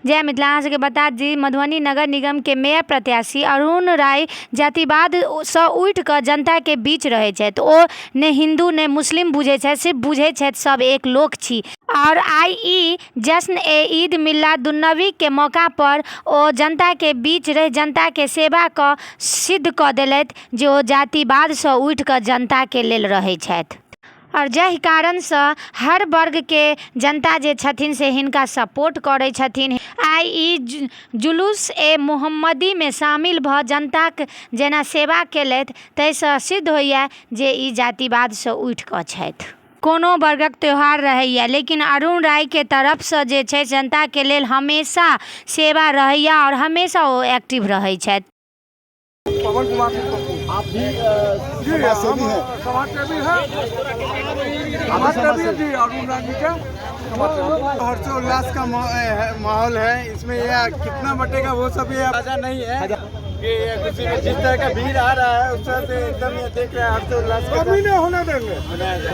जय मिथिला। अहाँ सबके बता दी, मधुबनी नगर निगम के मेयर प्रत्याशी अरुण राय जातिवादसँ उठि कऽ जनताके बीच रहै छथि। ओ ने हिन्दू ने मुस्लिम बुझै छथि, सिर्फ बुझै छथि सब एक लोक छी। आओर आइ ई जश्न ए ईद मिलादुन्नबी के मौका पर ओ जनताके बीच रहि जनताके सेवा कऽ सिद्ध कऽ देलथि जे ओ जातिवादसँ उठि कऽ जनताके लेल रहै छथि। आओर जाहि कारणसँ हर वर्गके जनता जे छथिन से हिनका सपोर्ट करै छथिन। आइ ई जुलूस ए मोहम्मदीमे शामिल भऽ जनताक जेना सेवा केलथि, ताहिसँ सिद्ध होइए जे ई जातिवादसँ उठिकऽ छथि। कोनो वर्गक त्यौहार रहैए, लेकिन अरुण रायके तरफसँ जे छै जनताके लेल हमेशा सेवा रहैए आओर हमेशा ओ एक्टिव रहै छथि। पवन कुमार सिंह पप्पू। आप भी जी, समाज सेवी हम हैं? समाज सेवी हैं, समाज सेवी हैं जी, अरुण राय जी के समाज सेवी हैं। हर्षोल्लास का माहौल है इसमें। यह कितना बटेगा, वो सब ये अंदाजा नहीं है कि ये खुशी में जिस तरह का भीड़ आ रहा है, उस तरह से एकदम ये देख रहे हैं हर्षोल्लास के कमी नहीं होने देंगे। साथ मनाया जाए।